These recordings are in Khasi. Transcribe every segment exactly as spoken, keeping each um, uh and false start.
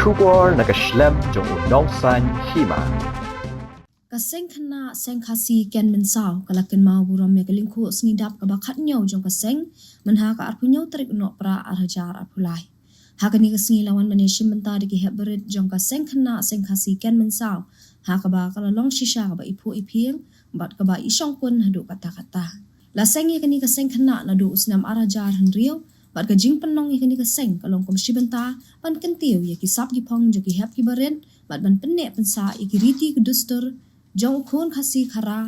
Khubor na ka shlem jong u Nongsaiñ Hima. Ka seng khynnah seng Khasi Ken Mynsaw ka la kynmaw burom ïa ka lyngkhuh sngi dap kaba khathynñiew jong ka seng, mynha ka arphew hynñiew tarik u Nohprah ar hajar arphew lai. Ha kane ka sngi la wan ban ïashim bynta da ki hep barit jong ka seng khynnah seng Khasi Ken Mynsaw, ha kaba ka la long shisha kaba iphuh iphieng bad kaba ishongkun haduh katta katta. La seng ïa kane ka seng khynnah naduh u snem ar hajar hynriew, bad ka jingpynlong ïa kane ka seng ka long kum shi bynta ban kyntiew ïa ki sap ki phong jong ki hep ki barit, bad ban pynneh pynsah ïa ki riti ki dustur jong u khun Khasi Khara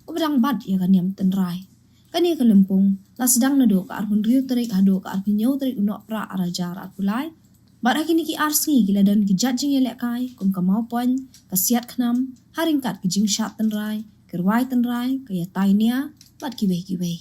uba dang bat ïa ka niam tynrai. Kane ka lympung la sdang naduh ka arphew hynriew tarik haduh ka arphew hynñiew tarik u Nohprah ar hajar arphew lai. Bad ha kine ki ar sngi ki la don ki jait jingïalehkai kum ka mawpoiñ, ka siat khnam, ha ryngkat ki jingshad tynrai, ki rwai tynrai, ka ïatai nia, bad kiwei kiwei.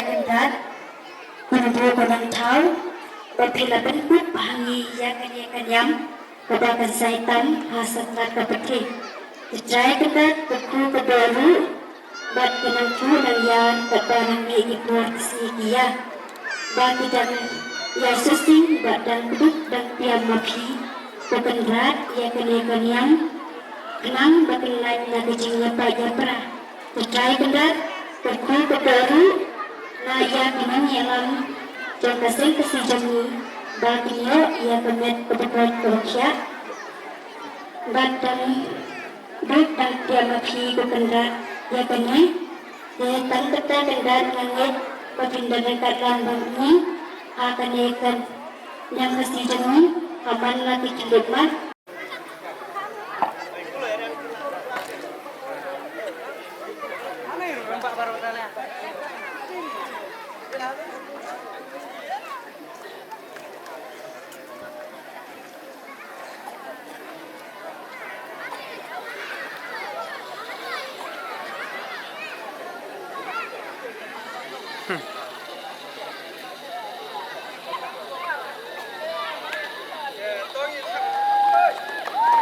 Kynrad, kumjuh ka nongthaw ba phi la pynkup ha ngi ïa kane ka niam kaba kan sa ïatam ha satlak ka pyrthei. Ki trai Kynrad, ka kpu ka doh ruh bad ka nongthaw nongïar katba nang mih ki por ki sngi ki ïa ba ki dang ïa shisien bad dang kdup dang piam ma phi ko Kynrad ïa kane ka niam. Khnang ba kin lait na ka jingïapait ïapra. Ki trai Kynrad, ka kpu ka doh ruh na ïa ki nongïalam jong ka seng Khasi jong ngi ba kin ïoh ïa ka met kaba koit kaba khiah. Bad dang duk dang piam ma phi ko Kynrad ïa kane. Te tang kata Kynrad nga ngeit ba phin da ryngkat lang bad ngi ha kane ka niam Khasi jong ngi ha man la ki khyndiat mar.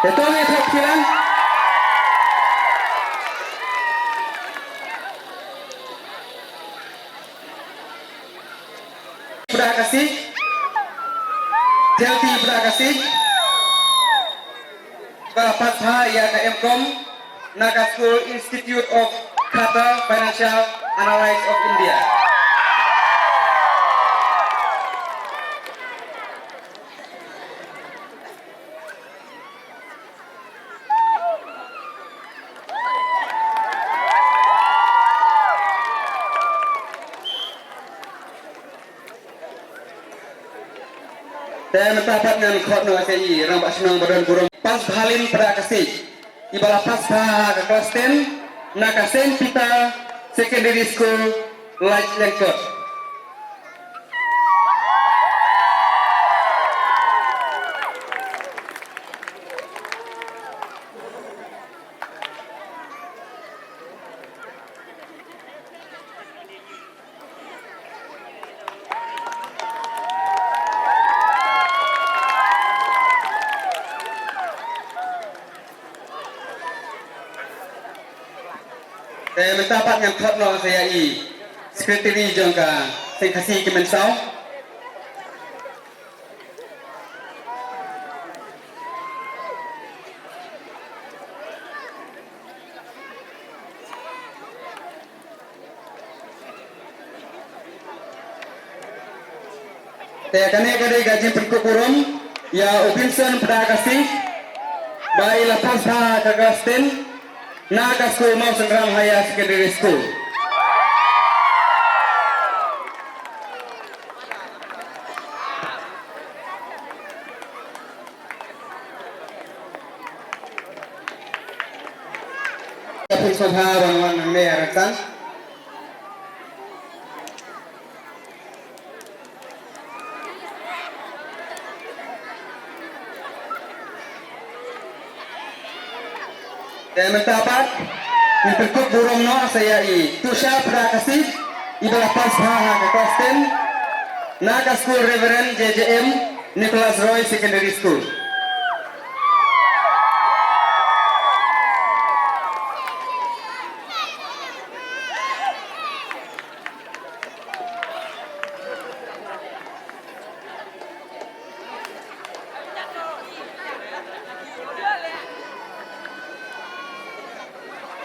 Te to ngi thok kilan. Pda Khasi. Jalti Pda Khasi. Ba pass ha ïa ka M Com na ka skul Institute of Qatar Financial Analysis of India. Te mynta pat ngan khot noh ïa i rangbah shnong ba don burom. Pass Bhalin Pda Khasi. I ba la pass ha ka klas ten na ka Saint Peter Secondary School, Laitlengkot. Te mynta pat ngan khot noh sa ïa i secretary jong ka Seng Khasi Kynsaw. Te kane ka dei ka jingpynkup burom ïa u Benson Pda Khasi ba i la pass ha ka klas ten na ka skul Mawsynram Higher Secondary School. Ka pun sngewbha ban wan nangne ha rynsan. Te mynta pat ngi pynkup burom noh sa ïa i Tusha Pda Khasi, i ba la pass ha ka klas ten na ka skul Reverend J J M Nicholas Roy Secondary School.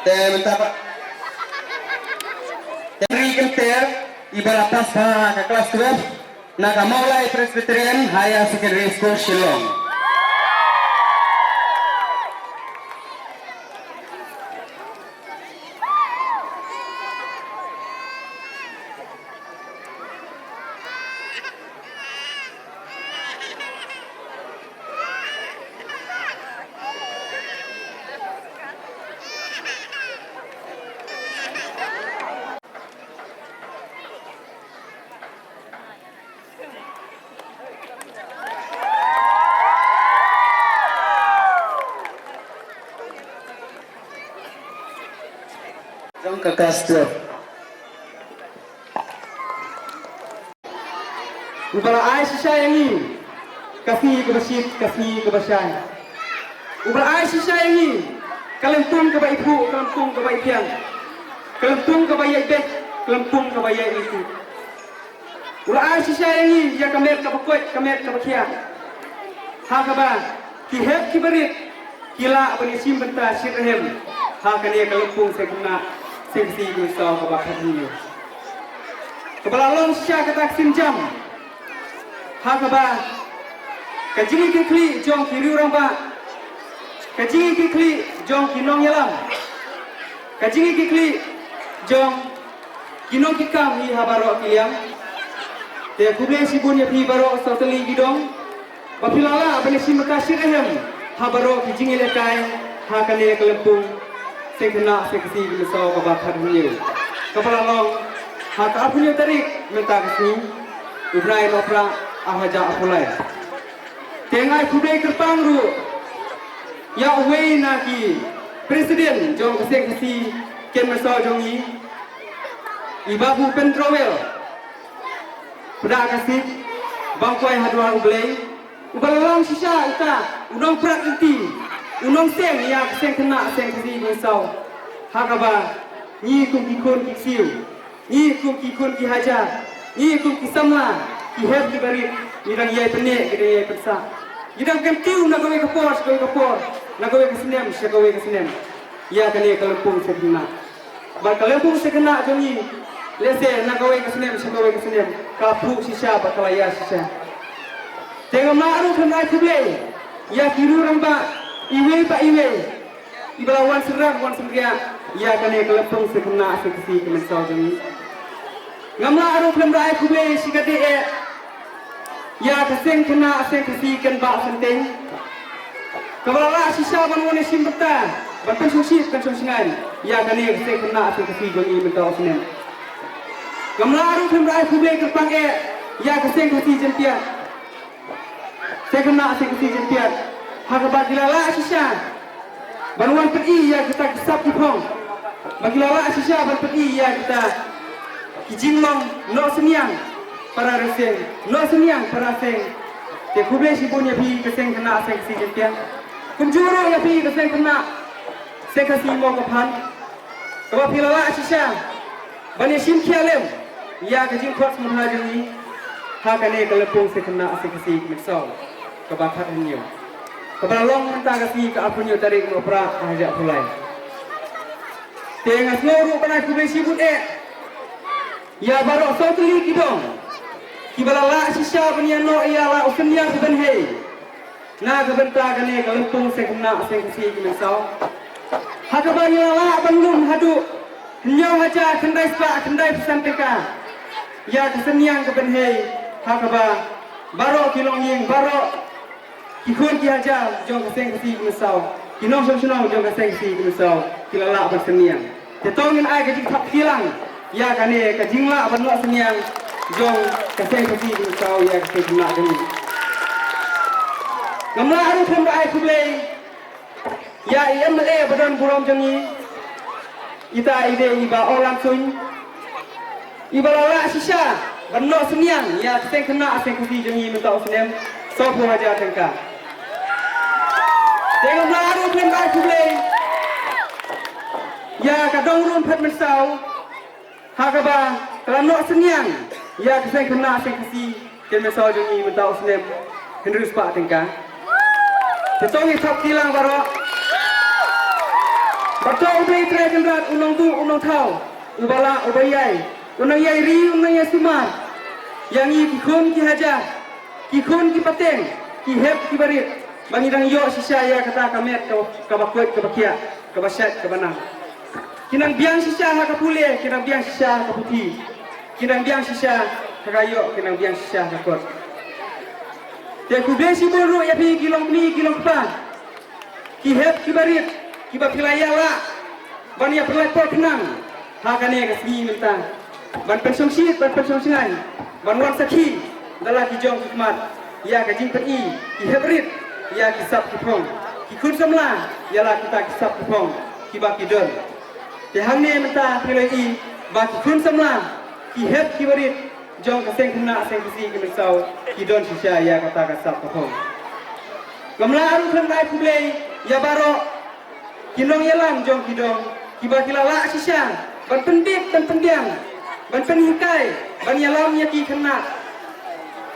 Te mynta pat, te Ri Kynter, i ba la pass ha ka klas twelve na ka Mawlai Presbyterian Higher Secondary School, Shillong. Jong ka Kastep. Uba la ai shisha ïa ngi ka sngi kaba shit, ka sngi kaba shai. Uba la ai shisha ïa ngi ka lympung kaba iphuh, ka lympung kaba iphiang, ka lympung kaba ïaid beit, ka lympung kaba ïaid lynti. U la ai shisha ïa ngi ïa ka met kaba koit, ka met kaba khiah, ha kaba ki hep ki barit ki lah ban ïashim bynta shitrhem ha kane ka lympung sengkhynnah sengkhasi ka mynsaw kaba khatduh. Kaba la long shisha kata ka sienjam ha kaba ka jingïakhih jong ki riewrangbah, ka jingïakhih jong ki nongïalam, ka jingïakhih jong ki nongkitkam hi ha baroh ki liang. Te khublei shibun ïa phi baroh sawtylli ki dong ba phi la lah ban ïashim bynta shitrhem ha baroh ki jingïalehkai ha kane ka lympung sengkhynnah sengkhasi ka mynsaw kaba khatduh, kaba la long ha ka arphew tarik mynta ka sngi u bnai Nohprah arhajar arphew lai. Te nga ai khublei kyrpang ruh ïa uwei na ki president jong ka seng Khasi Ken Mynsaw jong ngi, i Bah Pynroi Rowel Pdeng Khasi, Bangkoi Hadwar U Blei, uba la long shisha uta u nongpyrkhat lynti, u nongseng ïa ka sengkhynnah sengkhasi Ken Mynsaw, ha kaba ngi kum ki khun ki ksiew, ngi kum ki khun ki hajar, ngi kum ki samla, ki hep ki barit, ngi dang ïai pynneh, ngi dang ïai pynsah, ngi dang kyntiew na kawei ka por sha kawei ka por, na kawei ka snem sha kawei ka snem ïa kane ka lympung sengkhynnah. Bad ka lympung sengkhynnah jong ngi, lehse na kawei ka snem sha kawei ka snem ka phuh shisha bad ka la ïa shisha. Te ngam lah ruh khlem da ai khublei ïa ki riewrangbah iwei pa iwei iba la wan synran wan synriah ïa kane ka lympung sengkhynnah sengkhasi Ken Mynsaw jong ngi. Ngam lah ruh khlem da ai khublei shikatdei eh ïa ka sengkhynnah sengkhasi Ken Bah Synteng, kaba la lah shisha ban wan ïashim bynta, ban pynshongshit pynshongshngaiñ ïa kane ka sengkhynnah sengkhasi jong ngi mynta u snem. Ngam lah ruh khlem da ai khublei kyrpang eh ïa ka seng Khasi Jaiñtia, sengkhynnah sengkhasi Jaiñtia, ha kaba ki la lah shisha ban wan pyni ïa kita ki sap ki phong, ba ki la lah shisha ban pyni ïa kita ki jinglong noh synñiang para riewseng, noh synñiang para seng. Te khublei shibun ïa phi ka sengkhynnah sengkhasi Jaiñtia. Kumjuh ruh ïa phi ka sengkhynnah sengkhasi Mawkaphan, kaba phi la lah shisha ban ïashim khia lem ïa ka jingkhot sngewbha jong ngi ha kane ka lympung sengkhynnah sengkhasi Ken Mynsaw kaba khathynñiew, kaba la long mynta ka sngi ka arphew tarik Nohprah arhajar arphew lai. Te nga sngew ruh ban ai khublei shibun eh ïa baroh sawtylli ki dong kiba la lah shisha ban ïa noh ïa la u synñiang u bynhei na ka bynta kane ka lympung sengkhynnah sengkhasi Ken Mynsaw, ha kaba ngi la lah ban lum haduh hynñiew hajar khyndai spah khyndai phew san tyngka ïa ka synñiang ka bynhei, ha kaba baroh ki longïing, baroh ki khun ki hajar jong ka seng Khasi Ken Mynsaw, ki nongshong shnong jong ka seng Khasi Ken Mynsaw ki la lah ban synñiang. Te to ngin ai ka jingthap kti lang ïa kane ka jinglah ban noh synñiang jong ka seng Khasi Ken Mynsaw ïa ka seng khynnah jong ngi. Ngam lah ruh khlem da ai khublei ïa i M L A ba don burom jong ngi, ita i dei i Bah Orlan Suin, iba la lah shisha ban noh synñiang ïa ka sengkhynnah sengkhasi jong ngi mynta u snem sawphew hajar tyngka. Te ngam lah ruh khlem da ai khublei ïa ka Dong Rumphet Mynsaw, ha kaba ka la noh synñiang ïa ka sengkhynnah sengkhasi Ken Mynsaw jong ngi mynta u snem hynriew spah tyngka. Te to ngin thap kti lang baroh. Bad to U Blei Trai Kynrad u nongtuh u nongthaw, uba lah uba ïai, u nongïai ri u nongïai sumar ïa ngi ki khun ki hajar, ki khun ki pateng, ki hep ki barit, ba ngi dang ïoh shisha ïa kata ka met kaba, kaba koit kaba khiah, kaba shait kaba nang. Ki nang biang shisha ha ka pule, ki nang biang shisha ha ka puthi, ki nang biang shisha ha ka ïoh, ki nang biang shisha ha ka kot. Te khublei shibun ruh ïa phi ki longkmie ki longkpa, ki hep ki barit, kiba phi la ïa lah ban ïa pynlait por khnang ha kane ka sngi mynta, ban pynshongshit ban pynshongshngaiñ, ban wan sakhi da la ki jong ki khmat ïa ka jingpyni ki hep rit ïa ki sap ki phong, ki khun samla ïa la kita ki sap ki phong kiba ki don. Te hangne mynta phi la ïohi ba ki khun samla, ki hep ki barit jong ka seng khynnah seng Khasi ki mynsaw ki don shisha ïa kata ka sap ka phong. Ngam lah ruh khlem ai khublei ïa baroh ki nongïalam jong ki dong kiba ki la lah shisha ban pynbit, ban pynbiang, ban pynhikai, ban ïalam ïa ki khynnah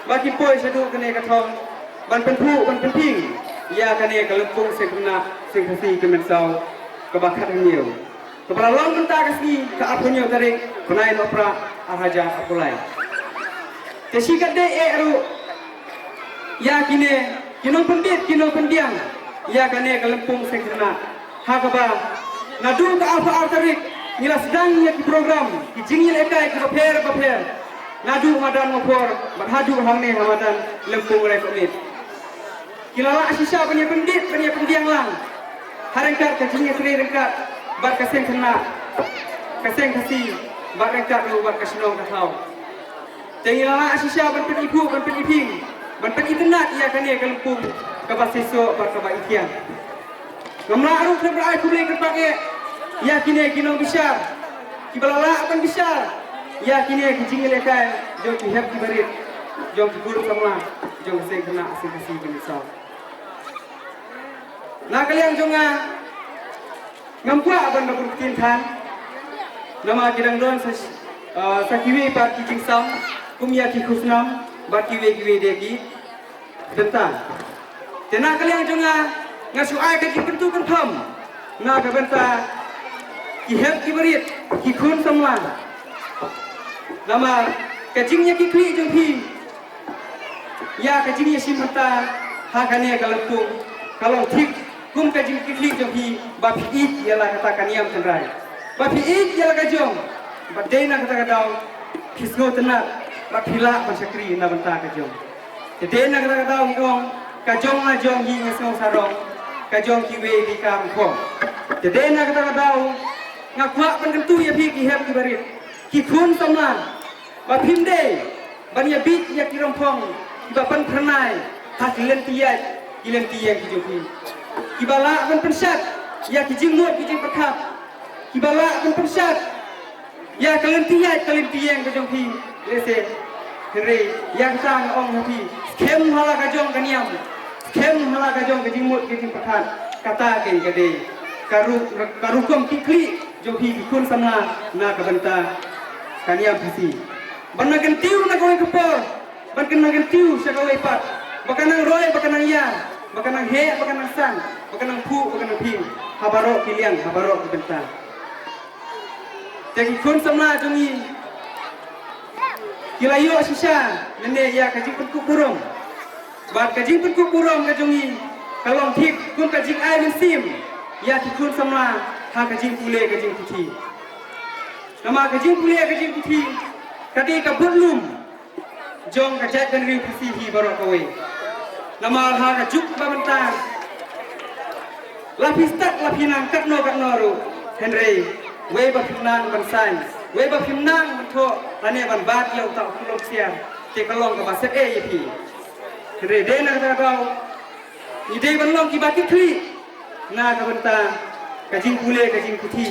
ba ki poi shaduh kane ka thong, ban pynphuh ban pynphieng ïa kane ka lympung seng khynnah seng Khasi ki mynsaw kaba khathynñiew, kaba la long mynta ka sngi ka arphew hynñiew tarik bnai Nohprah arhajar arphew lai. Te shi katdei eh ruh ïa kine ki nongpynbit ki nongpynbiang ïa kane ka lympung seng khynnah, ha kaba naduh ka arphew ar tarik ngi la sdang ïa ki program, ki jingïalehkai kiba pher bapher, naduh madan Mawphor bad haduh hangne ha madan Lympung Raikhohmit. Ki la lah shisha ban ïa pynbit ban ïa pynbiang lang ha ryngkat ka jingïatrei ryngkat bad ka seng khynnah, ka seng Khasi, bad ryngkat ruh bad ka shnong ka thaw. Te ngi la lah shisha ban pyniphuh ban pyniphieng ban pynitynnad ïa kane ka lympung kaba seisoh bad kaba ithiang. Ngam lah ruh khlem ai khublei kyrpang eh ïa kine ki nongbishar kiba la lah ban bishar ïa kine ki jingïalehkai jong ki hep ki barit, jong ki khun samla, jong ka seng khynnah seng Khasi ki mynsaw. Na ka liang jong nga, ngam kwah ban da bun ktien than, namar ki dang don sa, ah, sa kiwei pat ki jingsam kum ïa ki khusnam bad kiwei kiwei de ki bynta. Te na ka liang jong nga, nga shu ai ka jingkyntu kynpham na ka bynta ki hep ki barit, ki khun samla, namar ka jingïakitkhlieh jong phi ïa ka jingïashim bynta ha kane ka lympung ka long thik kum ka jingkitkhlieh jong phi ba phi ïeit ïa la kata ka niam tynrai, ba phi ïeit ïa la ka jong, ba dei na kata ka daw phi sngewtynnad ba phi lah ban shakri na bynta ka jong. Te dei na kata ka daw ngi ong, ka jong la jong hi nga sngew sarong, ka jong kiwei dei ka rong khong. Te dei na kata ka daw nga kwah ban kyntu ïa phi ki hep ki barit, ki khun samla, ba phim dei ban ïa bit ïa ki rong khong kiba pynphyrnai ha ki lynti ïaid ki lynti ïeng ki jong phi, kiba lah ban pynshad ïa ki jingmut ki jingpyrkhat, kiba lah ban pynshad ïa ka lynti ïaid ka lynti ïeng ka jong phi. Lehse hynrei ïa kata nga ong ha phi, skhem ha la ka jong ka niam, skhem ha la ka jong ka jingmut ka jingpyrkhat. Kata keiñ ka dei ka ru-, ka rukom kitkhlieh jong phi ki khun samla na ka bynta ka niam Khasi. Ban nang kyntiew na kawei ka por, ban nang kyntiew sha kawei pat, ba ka nang roi ba ka nang ïar, ba ka nang heh ba ka nang san, ba ka nang phuh ba ka nang phieng ha baroh ki liang ha baroh ki bynta. Te ki khun samla jong ngi ki la ïoh shisha mynne ïa ka jingpynkup burom. Bad ka jingpynkup burom ka jong ngi ka long thik kum ka jingai mynsiem ïa ki khun samla ha ka jingpule ka jingputhi. Namar ka jingpule ka jingputhi ka dei ka budlum jong ka jaitbynriew Khasi hi baroh kawei. Namar ha ka juk ba mynta la phi stad la phi nang katno katno ruh, hynrei wei ba phim nang ban saiñ, wei ba phim nang ban thoh lane ban bat ïa uta u khulom ksiar, te ka long kaba set ei ïa phi. Hynrei dei na kata ka daw ngi dei ban long kiba kitkhlieh na ka bynta ka jingpule ka jingputhi,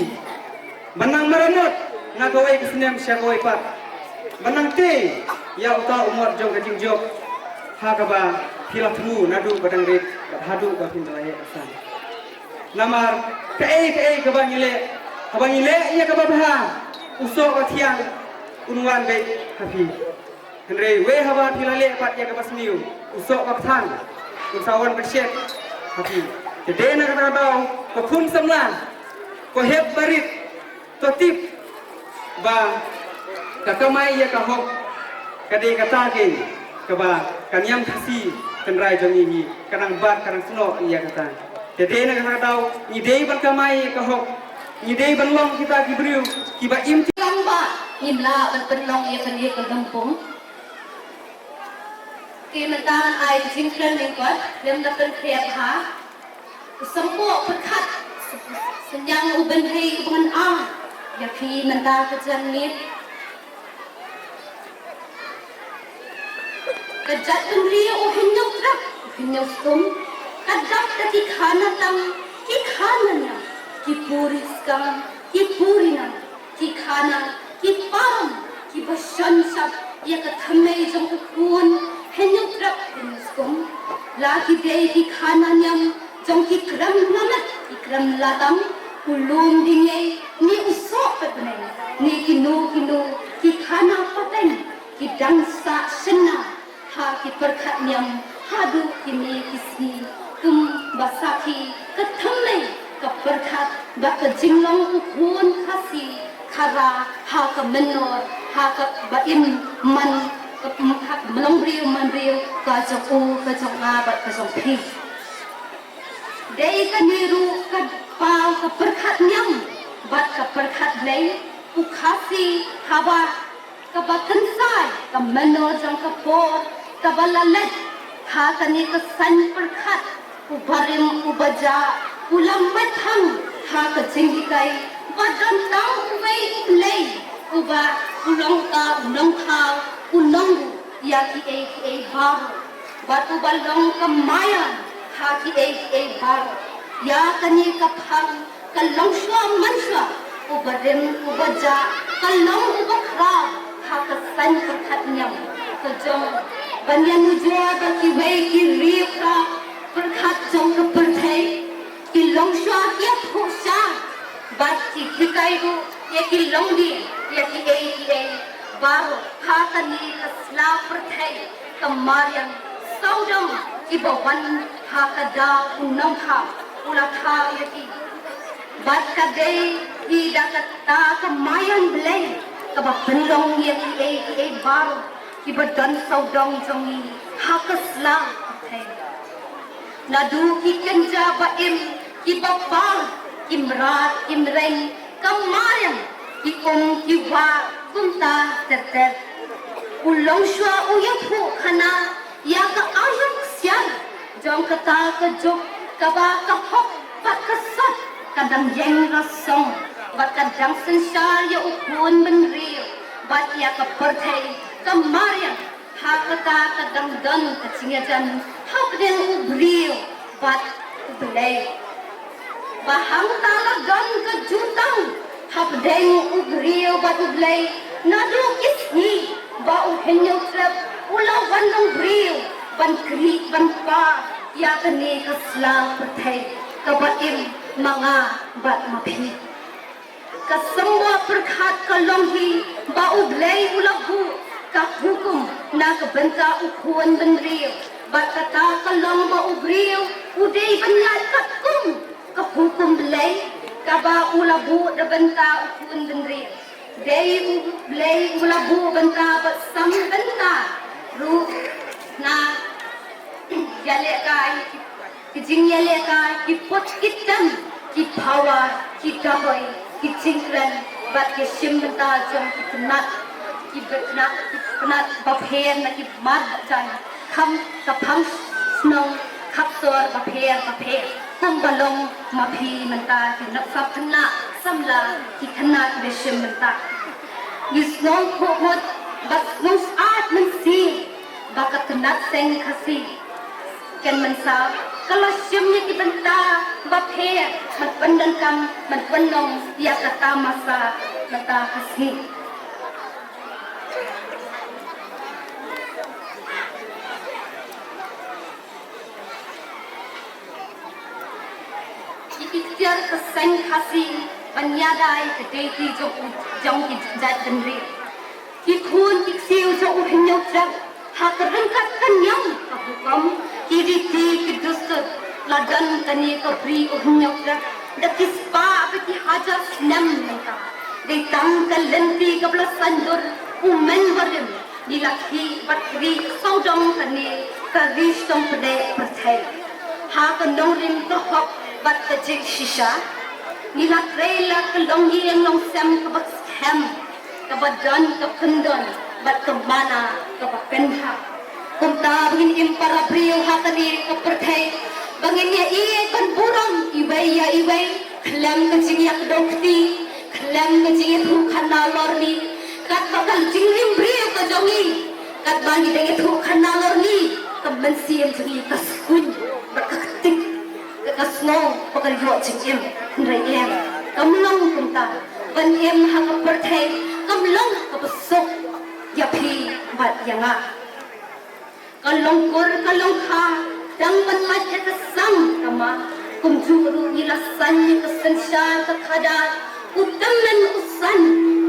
ban nang maramot na kawei ka snem sha kawei pat, ban nang tei ïa uta u mot jong ka jingjop ha kaba phi la thmu naduh ba dang rit bad haduh ba phin da la heh san. Namar kaei kaei kaba ngi leh, haba ngi leh ïa kaba bha, u soh ba thiang un wan beit ha phi. Hynrei wei haba phi la leh pat ïa kaba sniew, u soh ba kthang un sa wan ban shet ha phi. Te dei na kata ka daw, ko khun samla, ko hep barit, to tip ba ka kamai ïa ka hok ka dei kata keiñ kaba ka niam Khasi tynrai jong ngi hi ka nang bat ka nang snoh ïa kata. Te dei na kata ka daw ngi dei ban kamai ïa ka hok, ngi dei ban long kita ki briew kiba im. Tang ba ngim lah ban pynlong ïa kane ka lympung. Te mynta ngan ai ka jingkren lyngkot, lem da pynkhia bha. U symboh pyrkhat, synñiang u bynriew u bynriew ïa phi mynta ka janmiet. Ka jaitbynriew u hynñiew trep, u hynñiew stum, ka dap da ki khana tang, ki khana ñiang, ki puri skam, Ki purina, ki khana, ki parom, ki ba shon shap ïa ka thymmei jong u khun Hynñiewtrep Hynñiewskum. La ki dei ki khana niam jong ki krem lamet, ki krem latang, u lum dingei, ne u soh pep bneng, ne kino kino ki khana pateng ki dang sah shynna ha ki pyrkhat niam haduh kine ki sngi, kum ba sakhi ka thymmei, ka pyrkhat bad ka jinglong u khun Khasi Khara ha ka mynnor, ha kaba im man, ha ka nongbriew manbriew ka jong u, ka jong nga bad ka jong phi. Dei kane ruh ka paw ka pyrkhat niam bad ka pyrkhat Blei, u Khasi haba kaba kynsai ka mynnor jong ka por kaba la leit ha kane ka saiñ pyrkhat, u barim u bajah u la mait thang ha ka jinghikai ba don tang uwei u Blei uba u long ka u nongthaw u nongbuh ïa kiei kiei baroh. Bad uba long ka maïan ha kiei kiei baroh. Ïa kane ka phang ka longshuwa manshuwa, uba rim uba jah, ka long uba khraw ha ka saiñ pyrkhat niam. Ka jong ban ïanujor ba kiwei ki riewkhraw pyrkhat jong ka pyrthei ki longshuwa ki ïathuh sha bad ki hikai ruh ïa ki longdien ïa kiei kiei baroh ha kane ka sla pyrthei. Ka mariang sawdong kiba wan ha ka daw u nongthaw u la thaw ïa ki. Bad ka dei hi da kata ka maïan Blei kaba pynlong ïa kiei kiei baroh kiba don sawdong jong ngi ha ka sla pyrthei. Naduh ki kynja ba im, ki ba par, ki mrad ki mreng, ka mariang, ki um ki wah kumta ter ter. U longshuwa u ïathuh khana ïa ka aïom ksiar jong kata ka juk kaba ka hok bad ka sot ka dang ïeng rasong bad ka dang synshar ïa u khun bynriew bad ïa ka pyrthei. Ka mariang ha kata ka dang don ka jingïajan hapdeng u briew bad u Blei. Ba hangta la don ka jutang hapdeng u briew bad u Blei naduh ki sngi ba u Hynñiewtrep u la wan long briew ban kri ban par ïa kane ka sla pyrthei kaba im ma nga bad ma phi. Ka symboh pyrkhat ka long hi ba u Blei u la buh ka hukum na ka bynta u khun bynriew. Bad kata ka long ba u briew u dei ban ïaid katkum ka hukum Blei kaba u la buh da bynta u khun bynriew. Dei u Blei u la buh bynta bad sam bynta ruh na ïalehkai ki jingïalehkai, ki put ki tem, ki pawa, ki dahoi, ki jingkren bad ki shim bynta jong ki tnat, ki tnat, ki tnat bapher na ki mar ba jan kham ka phang shnong khapsor bapher bapher. Kumba long ma phi mynta ki nongshah tnat samla ki khynnah ki ba shim bynta. Ngi sngew khuid bad sngew syaid mynsiem ba ka tnat seng Khasi Kynmansah ka la shim ïa ki bynta bapher ban pyndonkam ban pynlong ïa ka tamasa mynta ka sngi. Ki ikhtiar ka seng Khasi ban ïada ïa ka deiti jong u, jong ki jait bynriew. Ki khun ki ksiew jong u Hynñiewtrep ha ka ryngkat ka niam ka hukum, ki riti ki dustur, la don kane ka bri u Hynñiewtrep da ki spah bad ki hajar snem mynta. Dei tang ka lynti kaba la saiñdur u meiñ barim. Ngi la khih bad rieh sawdong kane ka ri shnong pdeng pyrthei ha ka nongrim ka hok bad ka jingshisha. Ngi la trei la ka longïing longsem kaba skhem, kaba don ka kyndon bad ka mana kaba pynbha. Kumta ba ngin im para briew ha kane ka pyrthei ba ngin ïaieit ban burom iwei ïa iwei khlem ka jingïakdew kti, khlem ka jingïathuh khana lorni, katba ka jingim briew ka jong ngi, katba ngi dang ïathuh khana lorni, ka mynsiem jong ngi ka skuñ bad ka ktik, ka, ka sngew ba ka ïoh jingim. Hynrei em, Kam long kumta ban im ha ka pyrthei, kam long kaba suk ïa phi bad ïa nga. Ka long kur ka long kha, dang ban lait ïa ka sang ka ma. Kumjuh ruh ngi la san ïa ka synshar ka khadar, u tymmen u san,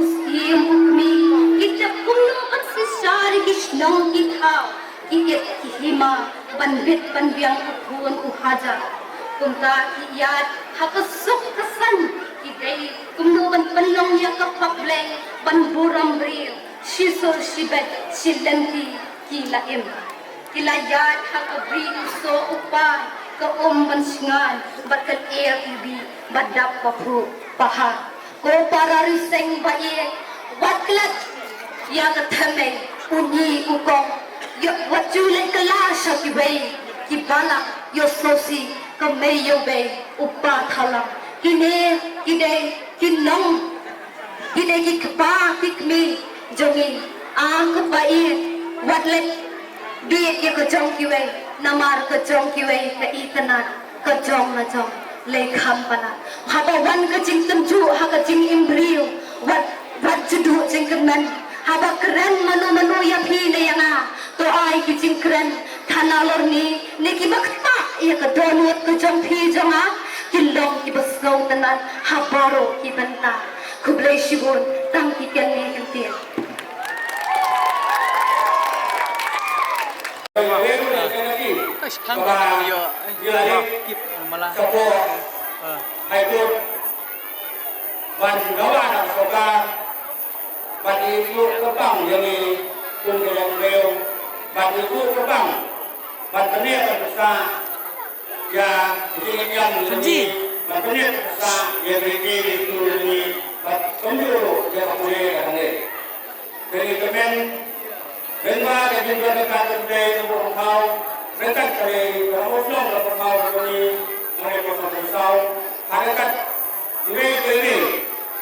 u syiem u kmie. Kita kumno ban synshar ïa ki shnong ki thaw, ki ïit ki hima, ban bit ban biang u khun u hajar. Kumta ki ïaid ha ka suk ka san, ki dei kumno ban pynlong ïa ka pop Blei, ban burom briew, shi sur shi beit shi lynti ki la im. Ki la ïaid ha ka bri u soh u pai, ka um ban shngain bad ka lyer ibi, bad dap ba phuh ba har. Ko para riewseng ba ïeit, wat klet ïa ka thymmei u ñi u kong. Ïa wat ju leit kylla sha kiwei ki balang, ïoh sngewsih ka mei ïew bei u pa thalang. Kine ki dei ki nong, kine ki kpa ki kmie jong ngi. A ko ba ïeit, wat leit bieit ïa ka jong kiwei, namar ka jong kiwei ka itynnad, ka jong la jong lei kham palat. Haba wan ka jingtynjuh ha ka jingim briew, wat, wat ju duh jingkyrmen. Haba kren mano mano ïa phi ne ïa nga, to ai ki jingkren khana lorni ne kiba ktah ïa ka dohnud ka jong phi jong nga, ki long kiba sngewtynnad ha baroh ki bynta. Khublei shibun, tang ki kynni kyntien. Ban dawa na ka sorkar, ban ïathuh kyrpang ïa ngi kum ka jaitbynriew, ban ïathuh kyrpang, ban pynïap pynpysah ïa ka jingïaid ïam jong ngi, ban pynïap pynpysah ïa ka riti ka ritru jong ngi, bad kumjuh ruh ïa ka pule ka hangne. Te ngi kmen lyngba ka jingdon ryngkat jong U Blei Nongbuh Nongthaw, ryngkat ka ri, ka rangbah shnong rangbah thaw jong ngi, nongïalam ka shnong ka saw, ha ryngkat iwei pa iwei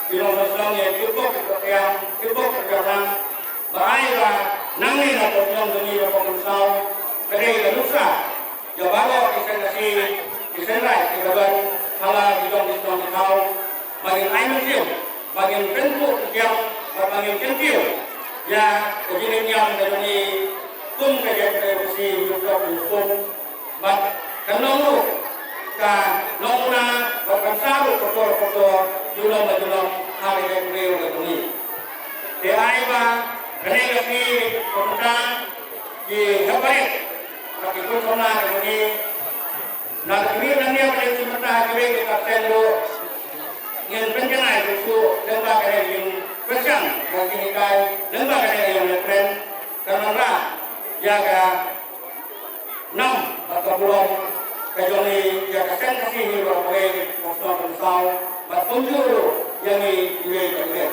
ki nongshong shnong, ïa ki pok ki pok riam, ki pok ki pok riam, ba ai ba nangne na ka shnong jong ngi rangbah ka shnong ka saw, ka dei ka nuksa ïa baroh ki seng Khasi, ki seng Raij kiba don ha la ki dong ki shnong ki thaw, ba ngin ai mynsiem, ba ngin pynkup pynkiam, bad ba ngin kyntiew ïa ka jingïaid ïam ka jong ngi kum ka jaitbynriew Khasi, ngi pynkup pynkiam. Bad kan long ruh ka nongmuna bad kan sah ruh ka por ka por, junom ba junom ha ka jaitbynriew ka jong ngi. Te ai ba kane ka sngi ka mynta ki hep barit bad ki khun samla ka jong ngi, na ka miet na ka miet ka jong ngi mynta ha kiwei ki kyrteng ruh ngin pynjanai shuh shuh lyngba kane ka jingpyrshang bad jinghikai lyngba kane ka jingïakren, kan wanrah ïa ka nam bad ka burom ka jong ngi ïa ka seng Khasi Hills Rangkawei West Nongkrem South, bad kumjuh ruh ïa ngi iwei pa iwei.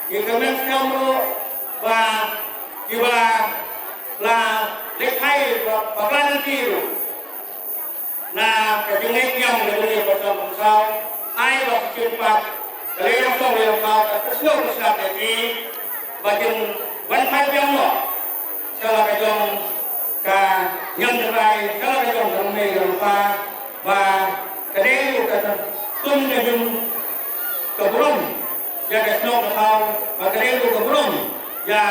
Ngi kmen skhem ruh ba kiba la lehkai ba, ba la lehkai ruh na ka jingïaid ïam ka jong ngi West Nongkrem South, ai ba shisien pat ka Lei Rong Shnong Lei Rong Thaw kan pynsngew pynsngap ïa ki ba kin wan phai biang noh sha la ka jong ka niam Trai, sha la ka jong ka nongmei ka nongpa, ba ka dei ruh ka tum ka jing ka burom ïa ka shnong ka thaw, ba ka dei ruh ka burom ïa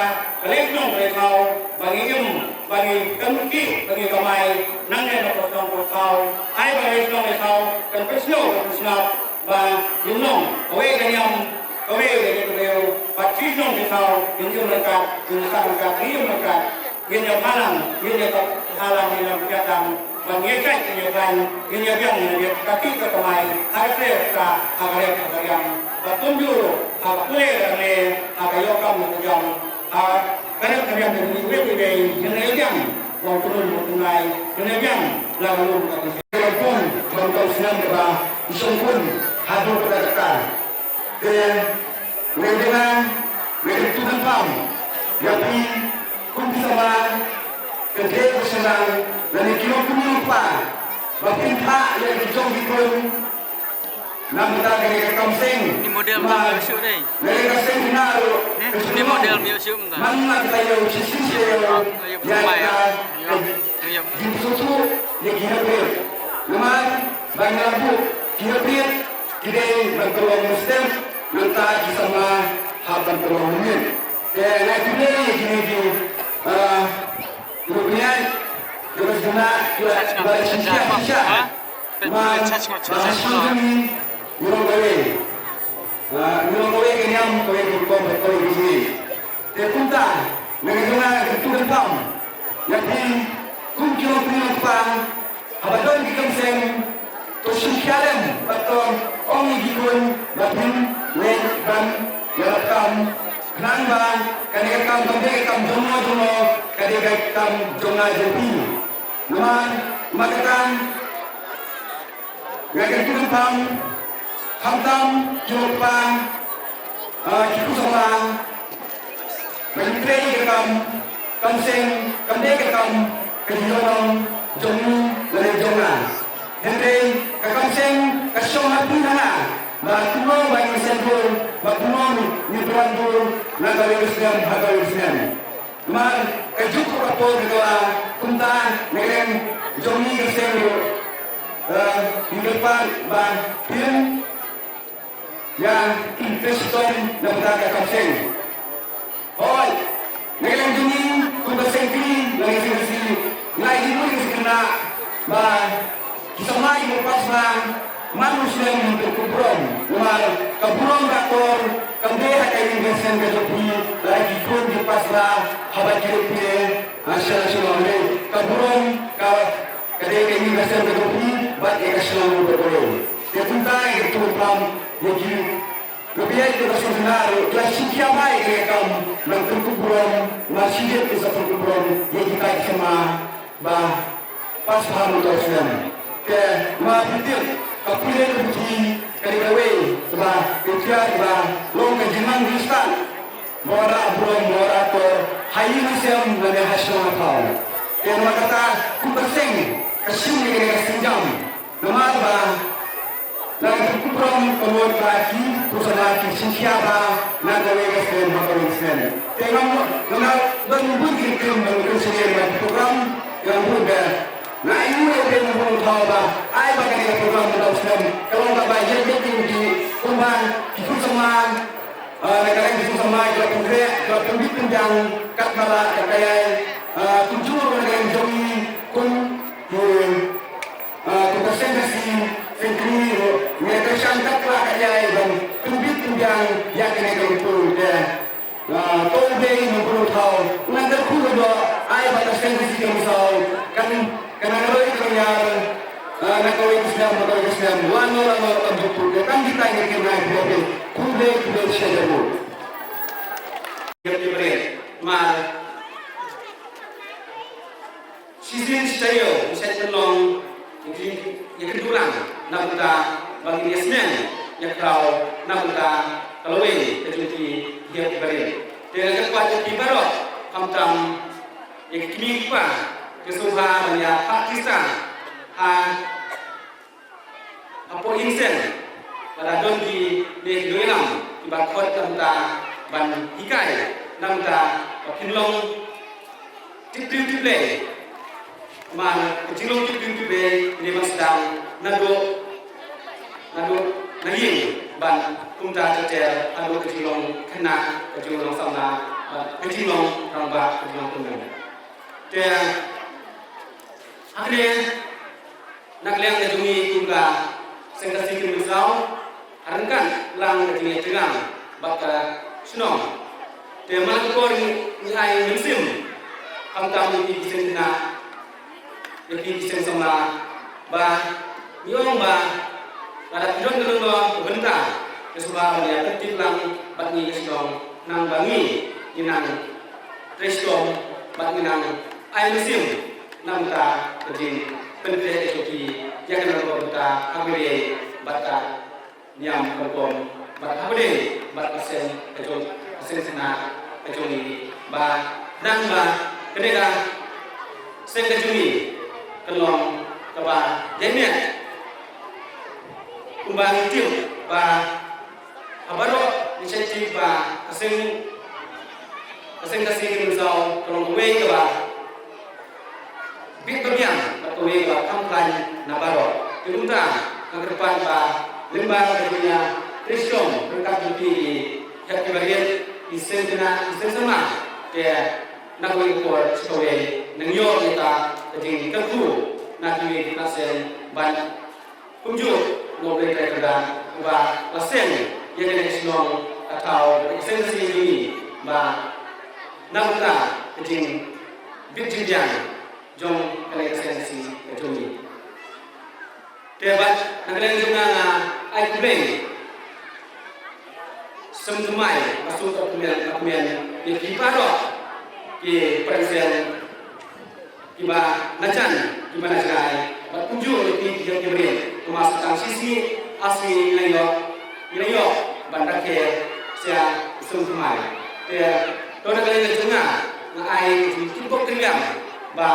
ka lei shnong ka lei thaw, ba ngi im, ba ngi kynti, ba ngi kamai nangne na ka shnong ka thaw. Ai ba lei shnong lei thaw kan pynsngew kan pynsngap ba ngin long kawei ka niam, kawei ka jaitbynriew, bad shi shnong shi thaw ngin im ryngkat, ngin sah ryngkat, ngin im ryngkat. Ngin ïa bhalang, ngin ïa bhalang, ngin ïa bhalang ban ïa jait, ngin ïa bhalang, ngin ïa biang, ngin ïa biang ka kti ka kamai ha ka trei ka, ha ka rep ha ka riang, bad kumjuh ruh ha ka pule ka rne, ha ka ïoh kam ka jam, ha ka rep ka riang. Ngin ïa biang, ngin ïa biang, wang kunun wang kunai, ngin ïa biang la ka lum ka kti. Ka pun ban ka u snem ka ba i shong kun haduh ka kata. Te Wei dei ngan, wei dei tu kan pam ïa phi kum ki samla, ka dei ka shnong lane ki long kum ki nongpa ba phin phah ïa ki jong ki khun. Namar ka dei ka kam seng. Ni model ma ïoh shuh dei. Lane ka seng na ruh. Eh, ka ni shnong model ma ïoh shuh mynta. Man la ka ïoh shisha ïa ka. Ïa ka. Ïa ka. Ïa ka. Jingsutu ïa ki hynriew. Namar ba ngi la buh ki hynriew. Ki dei ban pynlong mynstep, nangta ki samla hap ban pynlong mynmiet. Te nga khublei ïa kine ki, ah, ruh pynïaid, ki ba sdang ki la, ki ba la shisha shisha. Ma, ma ha shnong jong ngi, ngi long kawei. Ah, ngi long kawei ka niam, kawei ka rukom, kawei ka jingim. Te kumta, na ka jong nga ka kyntu kynpham ïa phi kum ki longkmie longkpa, haba don ki kam seng, to shim khia lem bad to ong ïa ki khun ba phin leit ban ïarap kam, khnang ba kane ka kam kam dei ka kam jong no jong no, ka dei ka kam jong nga jong phi. Namar, namar kata, nga kyntu kynpham, khamtam ki longkpa, ah, ki khun samla, ba ngi trei ka kam, kam seng kam dei ka kam ka jingïarap jong ngi lane jong nga. Hynrei ka kam seng ka shong ha phi ha nga, ba kumno ba ngin seng bor, ba kumno ngin pynrem bor na kawei ka snem ha kawei ka snem. Namar ka juk ka por ka la kumta, na ka liang jong ngi ka seng ruh, eh, ngi kyrpad ba phin ïa trei shitom na bynta ka kam seng. Hooid, na ka liang jong ngi kum ka seng kri, na ka seng kri, nga ïohi ïa ka seng khynnah ba ki samla ki pass ba man u snem ngi pynkup burom. Namar ka burom ka kor kam dei ha ka ïing ka sem ka jong phi, lada ki khun ki pass ba haba ki rit phi, ha sha sha ka burom ka, ka dei ka ïing ka sem ka jong phi bad ïa ka shnong ruh kawei. Te kumta ïa ka kyntu kynpham ïa ki Ruh phi ïa ki ba sngewtynnat ruh, ki la shim khia bha ïa ka kam nang pynkup burom, nang shim khia ki sa pynkup burom ïa kita ki samla ba pass bha mynta u snem. Te ma phi tip ka pule ka puthi ka dei kawei kaba ka tiar kaba long ka jingmang jingstad, ba wanrah burom, ba wanrah akor ha ïing ha sem lane ha shnong ha thaw. Te namar kata kum ka seng ka shim ïa kane ka sienjam. Namar ba la ka pynkup burom ka mut ba ki khun samla ki shim khia bha na kawei ka snem ha kawei ka snem. Te ngam, ngam don bun ki ktien ban kynshew ïa ka program, ngam bun ba nga ïohi ïa u Blei u thaw ba ai ba kane ka program mynta u snem ka long kaba ïeit ïeit ïa ngi kumba ki khun samla, ah, na ka liang ki khun samla ki la pynkhreh, ki la pynbit pynbiang katba lah ka ïai, ah, kumjuh ruh na ka liang jong ngi kum ki Ah, kum ka seng Khasi, seng Khasi ruh, ngi kyrshan katba lah ka ïai ban pynbit pynbiang ïa kane ka lympung te. Ah, to U Blei un pynlong thaw, ngan kyrkhu ruh ai ba ka seng Khasi ka Mynsaw kan, kan nang roi kan ïar, ah, na kawei ka snem, na kawei ka snem, lano lano kam jukut, te tang kita ngi kyrmen ïa U Blei, khublei, khublei shibun. Mar Shisien shi taïew ngi shait pynlong ïa ka jingïakynduh lang na bynta ba ngin ïasneng ïakhraw na bynta ka lawei ka jong ki hep ki barit. Te nga kwah ïa phi baroh khamtam ïa ki kmie ki kpa ki sngewbha ban ïa phah Khrista ha Hapoh ïing seng, lada don kine ki nongïalam kiba khot na bynta ban hikai, na bynta ba phin long tip briew tip Blei. Namar ka jinglong tip briew tip Blei ka dei ban sdang naduh, naduh na ïing ban kumta ter ter haduh ka jinglong khynnah, ka jinglong samla, bad ka jinglong rangbah, ka jinglong kynhun. Te hangne na ka liang ka jong ngi kum ka Seng Khasi Kynmaw Mynsaw, ha ryngkat lang ka jingïatreilang bad ka shnong. Te man la ka por ngi, ngi ai mynsiem khamtam ïa phi ki seng khynnah, ïa phi ki seng samla, ba ngi ong ba lada phi don ka dohnud ka bynta, ka sngewbha ban ïa pyntip lang bad ngi ka shnong, khnang ba ngi ngin nang trei shitom bad ngin nang ai mynsiem na bynta ka jingpynkhreh ka jong ki ïa ka nongbah bynta ha kawei bad ka niam ka rukom bad ha kawei bad ka seng ka jong, ka seng khynnah ka jong ngi, ba khnang ba kane ka seng ka jong ngi kan long kaba ïaineh. Kumba ngi tip ba ha baroh ngi shait tip ba ka seng, ka Seng Khasi Kynmaw Mynsaw ka long kawei kaba bit ba biang bad kawei kaba kham khlaiñ na baroh. Te kumta nga kyrpad ba Lyngba ka jingïatrei shong ryngkat jong ki, ki hep ki barit, ki seng khynnah, ki seng samla, te na kawei ka por sha kawei nang ïoh ïa ka jingkyrkhu na kiwei ki khynnah seng ban kumjuh na U Blei Trai Kynrad uba la seng ïa kane ka shnong ka thaw, ka seng ka seng jong ngi, ba na bynta ka jingbit jingbiang jong kane ka seng ka seng ka jong ngi. Te bad na ka liang jong nga, nga ai khublei sngewthuh thymmai, ba sngewthuh thymmai, ba thymmai ïa ki baroh ki pyrshang, kiba na jan, kiba na jngai, bad kumjuh ïa ki, ïa ki briew, namar sa tang shisngi ar sngi ngi la ïoh, ngi la ïoh ban rakhe sha sngewthuh thymmai. Te to na ka liang jong nga, nga ai ka jingkyrpad kyrpad ba